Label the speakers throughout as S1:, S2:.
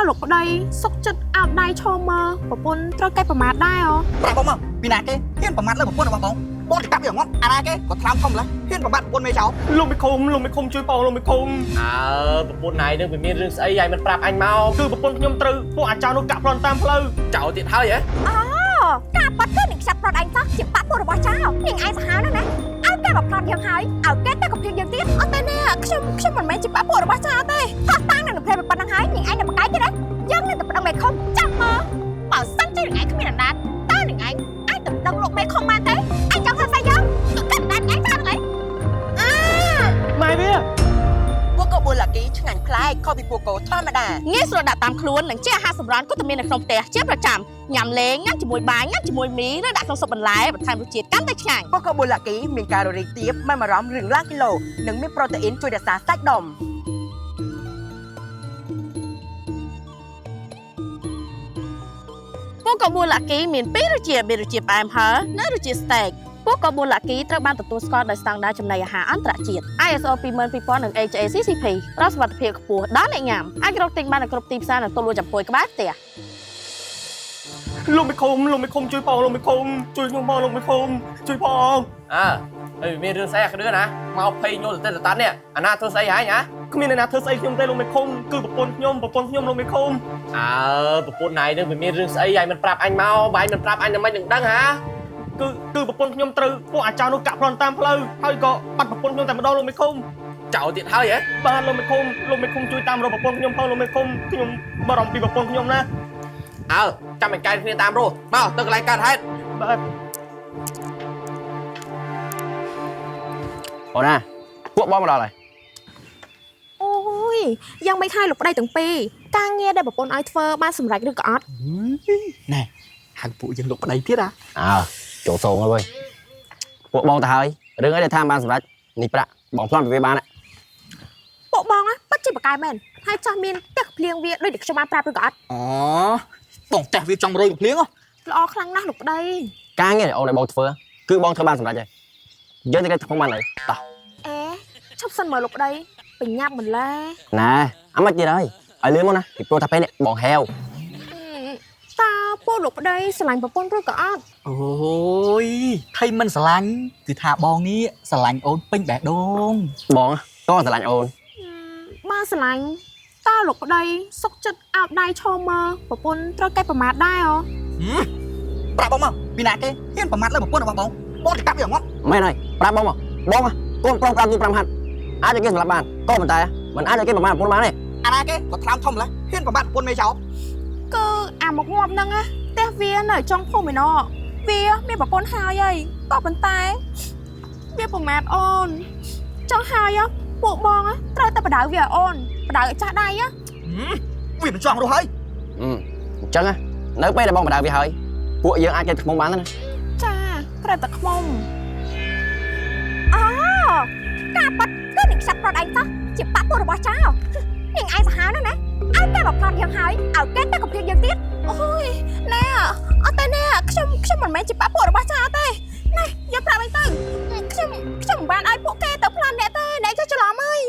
S1: លោកប្តីសុកចិត្តអោបដៃឈរមើលប្រពន្ធត្រូវកេះប្រមាថដែរអូ
S2: ប្រាប់បងមកពីណាគេហ៊ានប្រមាថលើប្រពន្ធរបស់បងបងទៅកាប់វាងាប់អាណាគេក៏ថ្លើមធំម្ល៉េះហ៊ានប្រមាថប្រពន្ធមេចោល
S3: លោកមេឃុំលោកមេឃុំជួយផងលោកមេឃុំ
S4: អើប្រពន្ធណៃនឹងវាមានរឿងស្អីឯងមិនប្រាប់អញមក
S3: គឺប្រពន្ធខ្ញុំត្រូវពួកអាចៅនោះកាក់ប្លន់តាមផ្លូវ
S4: ចោលទៀតហើយហ៎
S5: អូការប៉ាត់គឺនឹងខ្ចាត់ប្រត់ឯងសោះជាបាក់ពួករបស់ចៅនាងឯងសាហាវណាស់ណាឲ្យគេមកប្លន់យើងហើយឲ្យគេទៅកំភ្លៀងយើងទៀត
S1: អត់ទេណាខ្ញុំខ្ញុំមិនមែនជាបាក់ពួករបស់ចៅទេ
S5: ផោះតាំងនៅនឹងភ្លេប៉ុណ្ណឹងហើយនាងឯងនៅបកាយទៀតណាយើងនឹងទៅប្តឹងមេឃុំ
S1: ចាំមើលបើសិនជានាងឯងគ្មានអំណាចតើនាងឯងអាចទៅប្តឹងលោកមេឃុំបានទេឯងចង់ធ្វើស្អីយើងគឺកាត់អំណាចឯងចោលហ្នឹងឯង
S3: ម៉ែវា
S6: ពួកកោប៊ូឡាគីឆ្ងាញ់ប្លែកខុសពីពួកកោធម្មតា
S7: ងាយស្រួលដាក់តាមខ្លួននិងជាអាហារសម្រន់ក៏តែមាននៅក្នុងផ្ទះជាប្រចាំញ៉ាំលេងញ៉ាំជាមួយបាយញ៉ាំជាមួយមីឬដាក់ក្នុងស៊ុបបន្លែបន្ថែមរសជាតិកាន់តែឆ្ងាញ់
S6: ពួកកោប៊ូឡាគីមានកាឡូរីទាបមិនបារម្ភរឿងឡើងគីឡូនិងមានប្រូតេអ៊ីនជួយរក្សាសាច់ដុំ
S7: ពួកកោប៊ូឡាគីមានពីររសជាតិមានរសជាតិផ្អែមហឹរនិងរសជាតិស្តេកពួកកោប៊ូឡាគីត្រូវបានទទួលស្គាល់ដោយស្តង់ដារចំណីអាហារអន្តរជាតិ ISO 22000និង HACCP ផ្ដល់សុវត្ថិភាពខ្ពស់ដល់អ្នកញ៉ាំអាចរកទិញបាននៅគ្រប់ទីផ្សារនិងទូលក់ចំពោយក្បែរផ្ទះ
S3: លោកមេឃុំលោកមេឃុំជួយផងលោកមេឃុំជួយខ្ញុំផងលោកមេឃុំជួយផង
S4: អើហើយមានរឿងស្អីអាគ្រឿណាមកភ័យញោលទៅតតានេះអាណាធ្វើស្អីហែងហ៎
S3: គ្មានអ្នកណាធ្វើស្អីខ្ញុំទេលោកមេឃុំគឺប្រពន្ធខ្ញុំប្រពន្ធខ្ញុំលោកមេឃុំ
S4: អើប្រពន្ធណៃនឹងវាមានរឿងស្អីឯងមិនប្រាប់អញមកបើឯងមិនប្រាប់អញនឹងមិននឹងដឹងហ៎
S3: គឺប្រពន្ធខ្ញុំត្រូវពួកអាចៅនោះកាក់ប្លន់តាមផ្លូវហើយក៏បាត់ប្រពន្ធខ្ញុំតែម្ដងលោកមេឃុំ
S4: ចោលទៀតហើយហ៎
S3: បាទលោកមេឃុំលោកមេឃុំជួយតាមរកប្រពន្ធខ្ញុំផងលោកមេឃុំខ្ញុំបារម្ភពីប្រពន្ធខ្ញុំណា
S4: អើចាំអញកែគ្នាតាមរស់មកទៅកន្លែងកើតហេតុ
S3: បាទ
S8: អូនណាពួកបងមកដល់ហើយ
S1: អូយយ៉ាងមិនហើយលោកប្តីទាំងពីរការងារដែលប្រពន្ធឲ្យធ្វើបានសម្រេចឬក៏អត់
S2: ណែហៅពួកយើងលោកប្តីទៀតអា
S8: អើចូលសងហើយវើយពួកបងទៅហើយរឿងអីដែលថាបានសម្រេចនេះប្រាក់បងប្លន់ពីវាបាន
S1: ពួកបងណាពិតជាបកកែមែនហើយចង់មានផ្ទះភ្លៀងវាដូចដែលខ្ញុំបានប្រាប់ឬក៏អត់
S2: អូបងផ្ទះវាចង់100កំភ្លៀងហ៎
S1: ល្អខ្លាំងណាស់លោកប្តី
S8: ការងារដែលអូនឲ្យបងធ្វើគឺបងធ្វើបានសម្រេចហើយយើងទៅគេថ្មបានហើយតោះ
S1: អេឈប់សិនមើលលោកប្តីបញ្ញាប់ម្លេះ
S8: ណែអាមិនទៀតហើយឲ្យលឿនមកណាពីព្រោះថាពេលនេះបងហែវ
S1: តើពួកលោកប្តីស្រឡាញ់ប្រពន្ធឬក៏អត់
S2: អូយថៃមិនស្រឡាញ់គឺថាបងនេះស្រឡាញ់អូនពេញបេះដូង
S8: បងក៏ស្រឡាញ់អូន
S1: បើស្រឡាញ់តើលោកប្តីសុកចិត្តអោបដៃឈរមើលប្រពន្ធត្រូវកេះប្រមាថដែរអូ
S2: ប្រាប់បងមកពីណាគេហ៊ានប្រមាថលើប្រពន្ធរបស់បងបងទៅកាប់វាងាប់
S8: មែនហើយប្រាប់បងមកបងកូនប្រុស5ទូ5ហាត់អាចឲ្យគេសម្លាប់បានក៏ប៉ុន្តែមិនអាចឲ្យគេប្រមាថប្រពន្ធបានទេ
S2: អាណាគេក៏ថ្លើមធំម្ល៉េះហ៊ានប្រមាថប្រពន្ធមេចោល
S1: គឺអាមកងាប់ហ្នឹងណាផ្ទះវានៅចុងភូមិឯណោះវាមានប្រពន្ធហើយហើយក៏ប៉ុន្តែវាប្រមាថអូនចង់ហើយពួកបងត្រូវតែបដៅវាឲ្យអូនបដៅឲ្យចាស់ដៃ
S2: វាមិនចង់រស់ហើយ
S8: អញ្ចឹងនៅពេលដែលបងបដៅវាហើយពួកយើងអាចគេថ្មបានណា
S1: ចាត្រូវតែខ្មុំ
S5: អូការប៉ាត់គឺនឹងខ្ចាត់ប្រត់ឯងសោះជាបាក់ពួករបស់ចៅនាងឯងសាហាវណាស់ណាឲ្យគេមកប្លន់យើងហើយឲ្យគេទៅកំភ្លៀងយើងទៀត
S1: អូយណែអត់ទេណែខ្ញុំខ្ញុំមិនមែនជាបាក់ពួករបស់ចៅទេណែយកប្រាប់ឯងទៅខ្ញុំខ្ញុំមិនបានឲ្យពួកគេទៅប្លន់អ្នកទេអ្នកចេះច្រឡំហើយ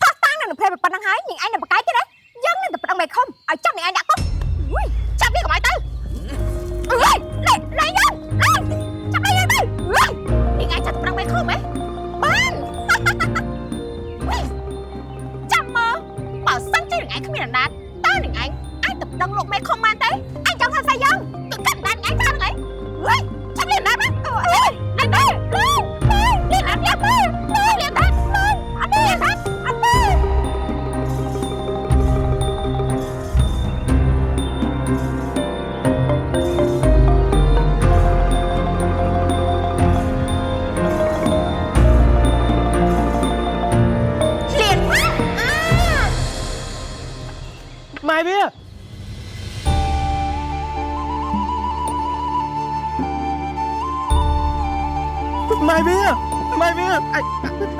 S5: ផោះតាំងនៅនឹងភ្លេប៉ុណ្ណឹងហើយនាងឯងនៅបកាយទៀតណាយើងនឹងទៅប្តឹងមេឃុំឲ្យចាប់នាងឯងដាក់គុក
S1: ចាប់វាកុំឲ្យទៅ
S5: អើយលេលេយើងលេចាប់លេយើងទៅ
S1: នាងឯងចាប់ទៅប្រឹងមេឃុំហ៎បានចាំមើលបើសិនជានាងឯងគ្មានអំណាចតើនាងឯងអាចទៅប្តឹងលោកមេឃុំបានទេ
S5: ឯងចង់ធ្វើស្អីយើង
S1: គឺកាត់អំណាចឯងចោលហ្នឹងឯងអើយចាប់លៀនអំណាចមកអើយលៀនដែរលៀនអំណាចលៀនដែរអត់ទេអត់ទេ
S5: លៀន
S3: ម៉ែវាម៉ែវាម៉ែវា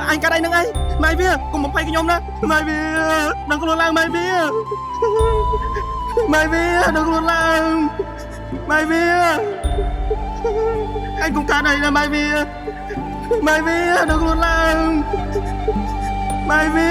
S3: អញកាត់អីនឹងឯងម៉ែវាកុំបំភ័យខ្ញុំណាម៉ែវាដឹងខ្លួនឡើងម៉ែវាម៉ែវាដឹងខ្លួនឡើងម៉ែវាអញកុំកាត់អីណាម៉ែវាម៉ែវាដឹងខ្លួនឡើងម៉ែវា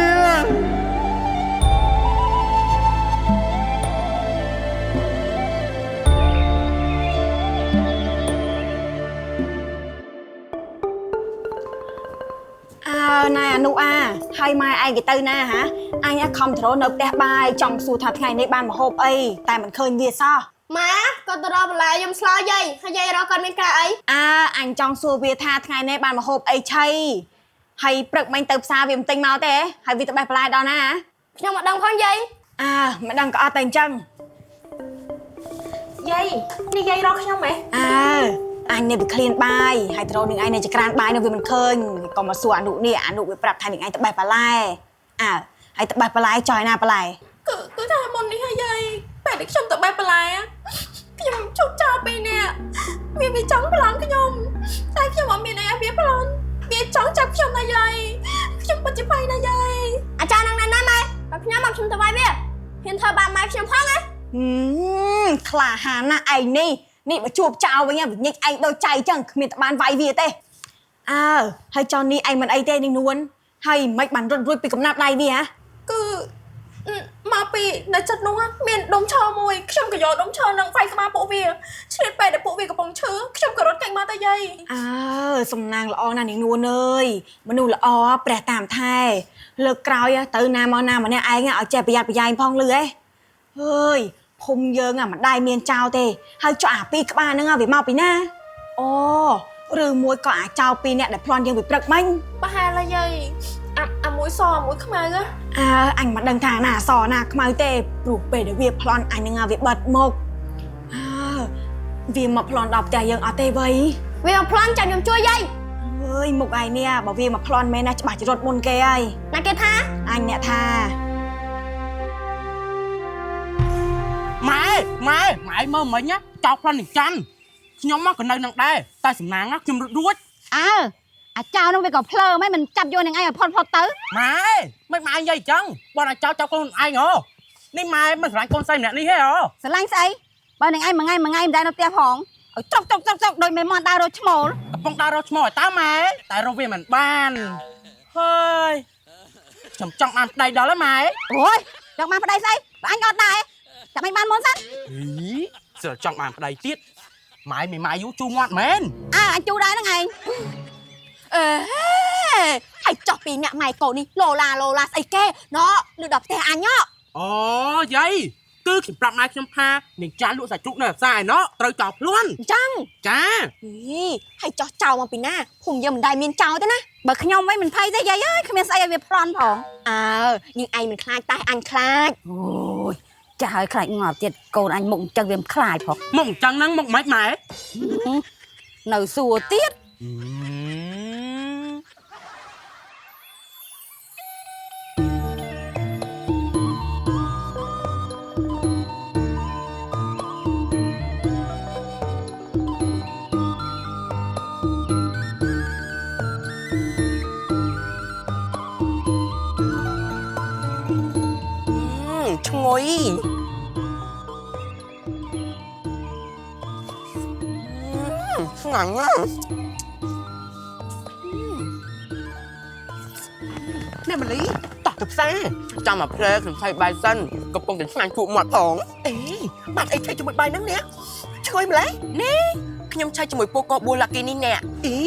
S9: ហើយម៉ែឯងគេទៅណាហ៎អញខំត្រូវនៅផ្ទះបាយចង់សួរថាថ្ងៃនេះបានមហូបអីតែមិនឃើញវាសោះ
S10: ម៉ាគាត់ទៅរកបន្លែខ្ញុំឆ្លើយយាយហើយយាយរកគាត់មានការអី
S9: អើអញចង់សួរវាថាថ្ងៃនេះបានមហូបអីឆីហើយព្រឹកមិញទៅផ្សារវាមិនទិញមកទេហើយវាទៅបេះបន្លែដល់ណា
S10: ខ្ញុំមិនដឹងផងយាយ
S9: អើមិនដឹងក៏អត់តែអញ្ចឹង
S1: យាយនេះយាយរកខ្ញុំហ៎
S9: អើអញនេះវាឃ្លានបាយហើយត្រូវនឹងឯងនៅចក្រានបាយនៅវាមិនឃើញក៏មកសួរអនុនេះអនុវាប្រាប់ថានឹងឯងទៅបេះបន្លែអើហើយទៅបេះបន្លែចុះឯណាបន្លែ
S1: គឺថាមុននេះហើយយាយពេលដែលខ្ញុំទៅបេះបន្លែខ្ញុំជប់ចោលពីនេះវាចង់ប្លន់ខ្ញុំតែខ្ញុំអត់មានអីឲ្យវាប្លន់វាចង់ចាប់ខ្ញុំណាយាយខ្ញុំពិតជាភ័យណាយាយ
S10: អាចារ្យនឹងណាម៉ែបើខ្ញុំមកខ្ញុំទៅវាយវាហ៊ានធ្វើបាបម៉ែខ្ញុំផងណា
S9: ក្លាហានណាស់ឯងនេះនេះបើជួបចោលវិញវាញិចឯងដូចចៃចឹងគ្មានតែបានវាយវាទេអើហើយចោលនេះឯងមិនអីទេនាងនួនហើយមិនបានរត់រួចពីកំណាប់ដៃវាហ៎
S1: គឺមកពីនៅចិត្តនោះមានដុំឈើមួយខ្ញុំក៏យកដុំឈើនឹងវាយក្បាលពួកវាឆ្លៀតពេលដែលពួកវាកំពុងឈឺខ្ញុំក៏រត់ចេញមកទៅយាយ
S9: អើសំណាងល្អណាស់នាងនួនអើយមនុស្សល្អព្រះតាមថែលើកក្រោយទៅណាមកណាម្នាក់ឯងឲ្យចេះប្រយ័ត្នប្រយែងផងលឺហ៎អើយភូមិយើងមិនដែលមានចោលទេហើយចុះអាពីរក្បាលហ្នឹងវាមកពីណាអូឬមួយក៏អាចោលពីរអ្នកដែលប្លន់យើងពីព្រឹកមិញ
S1: ប្រហែលហើយយាយអាមួយសមួយខ្មៅ
S9: អើអញមិនដឹងថាណាសណាខ្មៅទេព្រោះពេលដែលវាប្លន់អញនឹងវាបិទមុខអើវាមកប្លន់ដល់ផ្ទះយើងអត់ទេវៃ
S10: វាមកប្លន់ចាំខ្ញុំជួយយាយ
S9: អើយមុខឯងនេះបើវាមកប្លន់មែនណាច្បាស់ចរត់មុនគេហើយ
S10: ណាគេថា
S9: អញអ្នកថា
S3: ម៉ែម៉ែម៉ែមើលមិញចោលប្លន់នឹងច័ន្ទខ្ញុំមកក៏នៅនឹងដែរតែសំណាងខ្ញុំរត់រួច
S7: អើអាចោលនោះវាក៏ភ្លើមិនចាប់យកនឹងឯងឲ្យផុតផុតទៅ
S3: ម៉ែមិនម៉ែនិយាយអញ្ចឹងបងអាចោលចោលខ្លួនឯងហ៎នេះម៉ែមិនស្រឡាញ់កូនស្រីម្នាក់នេះទេហ៎
S7: ស្រឡាញ់ស្អីបើនឹងឯងមួយថ្ងៃមួយថ្ងៃមិនដែរនៅផ្ទះផងឲ្យចុកចុកចុកចុកដោយមេមន់ដើររកឈ្មោល
S3: កំពុងដើររកឈ្មោលឲ្យតើម៉ែតែរកវាមិនបានហើយខ្ញុំចង់បានប្តីដល់ហើយម៉ែ
S7: អូយចង់បានប្តីស្អីបើអញអត់ដែរចាំអញបានមុនសិន
S3: ហីសើចង់បានប្តីទៀតម៉ែមិនម៉ែយូរជូរមាត់មែន
S7: អើអញជូរដែរហ្នឹងឯង
S5: អេហើយចោះពីអ្នកម៉ែកូននេះឡូឡាឡូឡាស្អីគេណលឺដល់ផ្ទះអញហ៎
S3: អូយាយគឺខ្ញុំប្រាប់ម៉ែខ្ញុំថានាងចាលក់សាច់ជ្រូកនៅផ្សារឯណោះត្រូវចោលខ្លួន
S5: អញ្ចឹង
S3: ចា
S5: ហីហើយចោះចោលមកពីណាភូមិយើងមិនដែលមានចោលទេណា
S7: បើខ្ញុំវិញមិនភ័យទេយាយអើយគ្មានស្អីឲ្យវាប្លន់ផង
S5: អើនាងឯងមិនខ្លាចតែអញខ្លាច
S11: អូយចាស់ហើយខ្លាចងាប់ទៀតកូនអញមុខអញ្ចឹងវាមិនខ្លាចផង
S3: មុខអញ្ចឹងហ្នឹងមុខមិនម៉ែ
S11: នៅសួរទៀត
S6: ឈ្ងុយឆ្ងាញ់ណាស់អ្នកម៉ាលីតោះទៅផ្សារចាំមកផ្លែខ្ញុំឆៃបាយសិនកំពុងតែឆ្ងាញ់ជក់មាត់ផងអេបាត់អីឆៃជាមួយបាយហ្នឹងនេះឈ្ងុយម្ល៉េះនេះខ្ញុំឆៃជាមួយពូកបួលាគីនេះអ្នកអី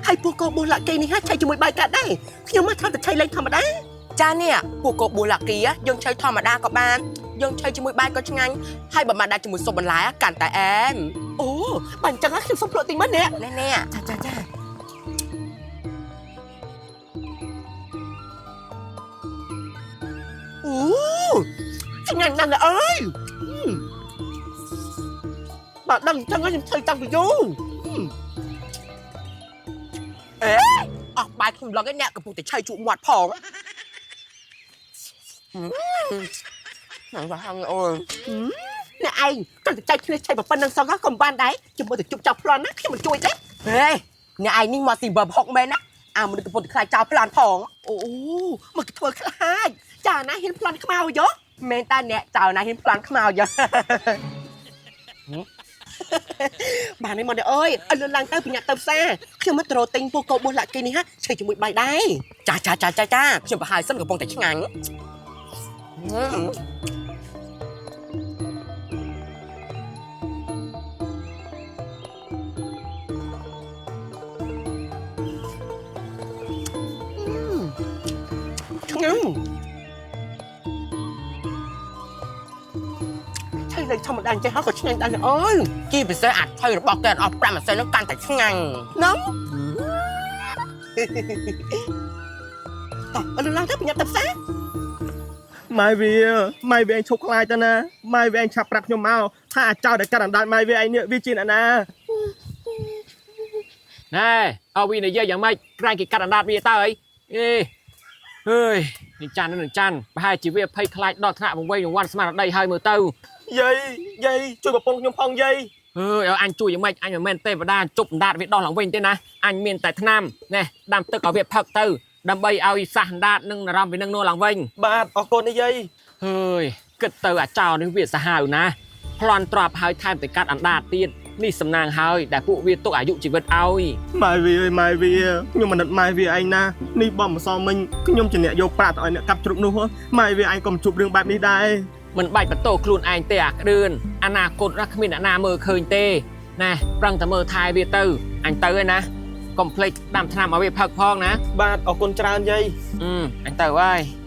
S6: ហើយពូកបួលាគីនេះហាឆៃជាមួយបាយកាត់ដែរខ្ញុំមកថាតែឆៃលេងធម្មតាចានេះពូកបួលាគីយើងឆៃធម្មតាក៏បានយើងឆៃជាមួយបាយក៏ឆ្ងាញ់ហើយបើមកដាក់ជាមួយស៊ុបបន្លែកាន់តែអែមអូបើអញ្ចឹងខ្ញុំសុំភ្លក់តិចមើលនេះនេះចាចាចាអូឆ្ងាញ់ណាស់អើយបើដឹងអញ្ចឹងខ្ញុំឆៃតាំងពីយូរអេអស់បាយខ្ញុំឡងឯអ្នកកំពុងតែឆៃជក់មាត់ផងហ្នឹងហាងអូនអ្នកឯងត្រូវតែចែកគ្នាឆៃប៉ុណ្្នឹងសោះក៏មិនបានដែរជាមួយតែជប់ចោលប្លន់ណាខ្ញុំមិនជួយទេហេអ្នកឯងនេះមកស៊ីបើហុកមែនណាអាមនុស្សកំពុងតែខ្លាចចោលប្លន់ផងអូមកធ្វើខ្លាចចាណាហ៊ានប្លន់ខ្មៅយោមែនតាអ្នកចោលណាហ៊ានប្លន់ខ្មៅយោបាននេះមកនេះអើយឲ្យលឿនឡើងទៅប្រញាប់ទៅផ្សារខ្ញុំមកត្រូវទិញពូកបួសលាក់គេនេះហាឆៃជាមួយបាយដែរចាចាចាចាចាខ្ញុំប្រហែលសិនកំពុងតែឆ្ងាញ់ ហ្នឹងឆៃលេងធម្មតាចេះហើយក៏ឆ្ងាញ់ដែរអើយជាពិសេសអាឆៃរបស់គេអស់5ម្សៅហ្នឹងកាន់តែឆ្ងាញ់ហ្នឹងតោះឲ្យលឿនឡើងទៅប្រញាប់ទៅផ្សារ
S3: ម៉ែវាម៉ែវាឯងឈប់ខ្លាចទៅណាម៉ែវាឯងឆាប់ប្រាប់ខ្ញុំមកថាអាចោលដែលកាត់អណ្ដាតម៉ែវាឯងនេះវាជាអ្នកណា
S4: ណែឲ្យវានិយាយយ៉ាងម៉េចក្រែងគេកាត់អណ្ដាតវាតើអីអេអើយនឹងច័ន្ទនឹងច័ន្ទប្រហែលជាវាភ័យខ្លាចដល់ថ្នាក់វង្វេងវង្វាន់ស្មារតីហើយមើលទៅ
S3: យាយយាយជួយប្រពន្ធខ្ញុំផងយាយ
S4: អើយឲ្យអញជួយយ៉ាងម៉េចអញមិនមែនទេវតាជប់អណ្ដាតវាដោះឡើងវិញទេណាអញមានតែថ្នាំណែដាំទឹកឲ្យវាផឹកទៅដើម្បីឲ្យសះអណ្ដាតនិងអារម្មណ៍វានឹងនួរឡើងវិញ
S3: បាទអរគុណណាយាយ
S4: ហើយគិតទៅអាចោលនេះវាសាហាវណាស់ប្លន់ទ្របហើយថែមតែកាត់អណ្ដាតទៀតនេះសំណាងហើយដែលពួកវាទុកអាយុជីវិតឲ្យ
S3: ម៉ែវាអើយម៉ែវាខ្ញុំមិននឹកម៉ែវាឯងណានេះបំម្សិលមិញខ្ញុំជាអ្នកយកប្រាក់ទៅឲ្យអ្នកកាប់ជ្រូកនោះម៉ែវាឯងក៏មិនជួបរឿងបែបនេះដែរ
S4: មិនបាច់បន្ទោសខ្លួនឯងទេអាក្តឿនអនាគតណាគ្មានអ្នកណាមើលឃើញទេណែប្រឹងតែមើលថែវាទៅអញទៅឯណាកុំភ្លេចដាំថ្នាំឲ្យវាផឹកផងណា
S3: បាទអរគុណច្រើនយាយ
S4: អឺអញទៅហើយ។